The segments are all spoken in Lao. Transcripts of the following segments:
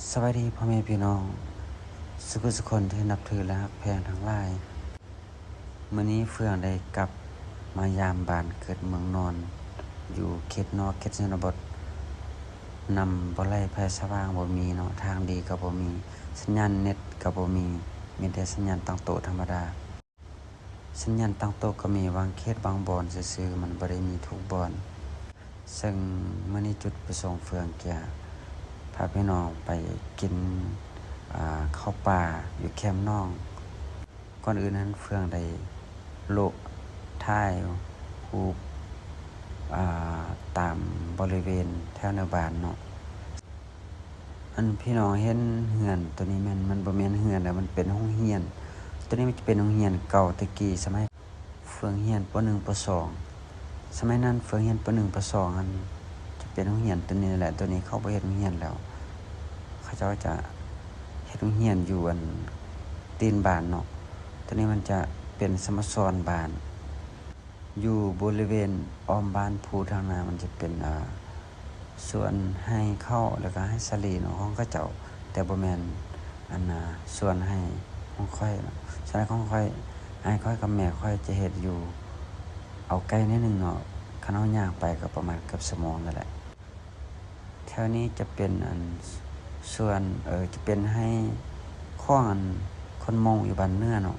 ສະບາຍດີພໍ່ແມ່ພີ່ນ້ອງ ສຸກຄົນທີ່ນັບຖື ແລະ ຮັກແພງທັງຫຼາຍ. ມື້ນີ້ເຟືອງໄດ້ກັບມາຢາມບ້ານເກີດເມືອງນອນ ຢູ່ເຂດນອກເຂດຊົນນະບົດ. ນຳບໍ່ໄຫຼໄຟສະຫວ່າງບໍ່ມີເນາະ, ທາງດີກໍບໍ່ມີ, ສັນຍານເນັດກໍບໍ່ມີ, ມີແຕ່ສັນຍານຕັ້ງໂຕະທຳມະດາ. ສັນຍານຕັ້ງໂຕະກໍມີບາງເຂດບາງບ່ອນຊື່ໆ, ມັນບໍ່ໄດ້ມີທຸກບ່ອນ. ເຊິ່ງມື້ນີ້ຈຸດປະສົງເຟືອງຈະພາພີ່ນ້ອງໄປກິນ ອາ ເຂົ້າປ່າຢູ່ແຄມໜອງ. ກ່ອນອື່ນນັ້ນເຟືອງໄດ້ໂລະຖ່າຍຮູບ ອາ ຕາມບໍລິເວນແຖວໃນບ້ານເນາະ. ອັນພີ່ນ້ອງເຫັນເຮືອນໂຕນີ້ແມ່ນ ມັນບໍ່ແມ່ນເຮືອນແລ້ວ ມັນເປັນໂຮງຮຽນ. ໂຕນີ້ມັນຈະເປັນໂຮງຮຽນເກົ່າແຕ່ກີ້ ສະໄໝເຟືອງຮຽນ ປໍໜຶ່ງ ປໍສອງ. ສະໄໝນັ້ນເຟືອງຮຽນ ປໍໜຶ່ງ ປໍສອງ ຫັ້ນ ຈະເປັນໂຮງຮຽນໂຕນີ້ແຫຼະ. ໂຕນີ້ເຂົາບໍ່ເຮັດໂຮງຮຽນແລ້ວ ເຂົາເຈົ້າຈະເຮັດໂຮງຮຽນຢູ່ອັນຕີນບ້ານເນາະ. ໂຕນີ້ມັນຈະເປັນສະໂມສອນບ້ານ. ຢູ່ບໍລິເວນອ້ອມບ້ານພູທາງໜ້າ ມັນຈະເປັນ ອາ ສວນໄຮ່ເຂົ້າ ແລ້ວກໍໄຮ່ສາລີເນາະ ຂອງເຂົາເຈົ້າ, ແຕ່ບໍ່ແມ່ນ ອັນ ອາ ສວນໄຮ່ຂອງຂ້ອຍເນາະ. ສວນໄຮ່ຂອງຂ້ອຍ ອ້າຍຂ້ອຍກັບແມ່ຂ້ອຍຈະເຮັດຢູ່ ເອົາໃກ້ໜ້ອຍໜຶ່ງເນາະ, ຄັນເຮົາຍ່າງໄປກໍປະມານເກືອບຊົ່ວໂມງນັ້ນແຫຼະ. ແຖວນີ້ຈະເປັນອັນສວນ ເອີ ຈະເປັນໄຮ່ຂອງອັນຄົນມົ້ງຢູ່ບ້ານເໜືອເນາະ.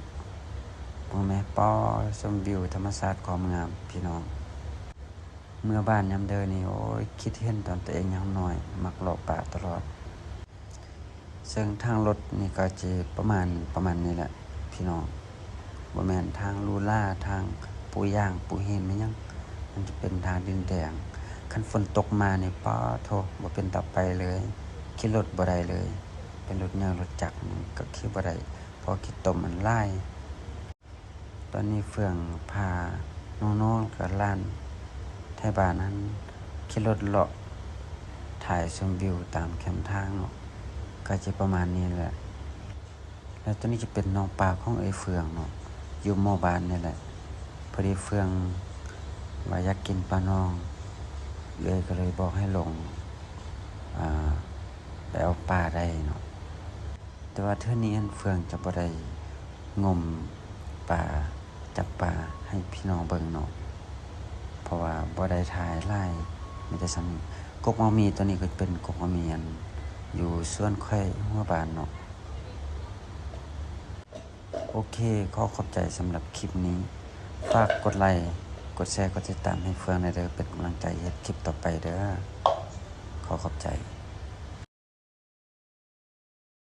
ເບິ່ງແມ ປ້າ ຊົມວິວທຳມະຊາດຄວາມງາມພີ່ນ້ອງ. ເມືອບ້ານຍາມເດີນີ້ ໂອ້ຍ ຄິດເຫັນຕອນຕົວເອງຍັງນ້ອຍ ມັກເລາະປ່າຕະຫຼອດ. ເຊິ່ງທາງລົດນີ້ກໍຈະປະມານ ປະມານນີ້ແຫຼະພີ່ນ້ອງ, ບໍ່ແມ່ນທາງຫຼູຫຼາ ທາງປູຢາງປູຫີນແມ່ນຫຍັງ, ມັນຈະເປັນທາງດິນແດງ. ຄັນຝົນຕົກມານີ້ ປາໂທ້ ບໍ່ເປັນຕາໄປເລີຍ, ຂີ່ລົດບໍ່ໄດ້ເລີຍ, ເປັນລົດໃຫຍ່ລົດຈັກມັນກໍຂີ່ບໍ່ໄດ້ ເພາະຂີ້ຕົມມັນຫຼາຍ. ຕອນນີ້ເຟືອງພານ້ອງໆ ແລ້ວກໍຫຼານໄທບ້ານຫັ້ນ ຂີ່ລົດເລາະຖ່າຍຊົມວິວຕາມແຄມທາງເນາະ, ກໍຈະປະມານນີ້ແຫຼະ. ແລ້ວຕົວນີ້ຈະເປັນໜອງປາຂອງເອື້ອຍເຟືອງເນາະ ຢູ່ໝູ່ບ້ານນີ້ແຫຼະ. ພໍດີເຟືອງວ່າຢາກກິນປາໜອງ ເອື້ອຍກໍເລີຍບອກໃຫ້ລົງ ອາ ໄປເອົາປາໄດ້ເນາະ. ແຕ່ວ່າເທື່ອນີ້ຫັ້ນເຟືອງຈະບໍ່ໄດ້ງົມປາ ຈັບປາໃຫ້ພີ່ນ້ອງເບິ່ງເນາະ ເພາະວ່າບໍ່ໄດ້ຖ່າຍຫຼາຍ ມີແຕ່ສ່ຳນີ້. ກົກໝາກມີໂຕນີ້ກໍເປັນກົກໝາກມີອັນຢູ່ສວນຂ້ອຍຫົວບ້ານເນາະ. ໂອເຄ ຂໍຂອບໃຈສຳລັບຄລິບນີ້. ຝາກກົດໄລ ກົດແຊ ກົດຕິດຕາມໃຫ້ເຟືອງແດ່ເດີ ເປັນກຳລັງໃຈເຮັດຄລິບຕໍ່ໄປເດີ. ຂໍຂອບໃຈ.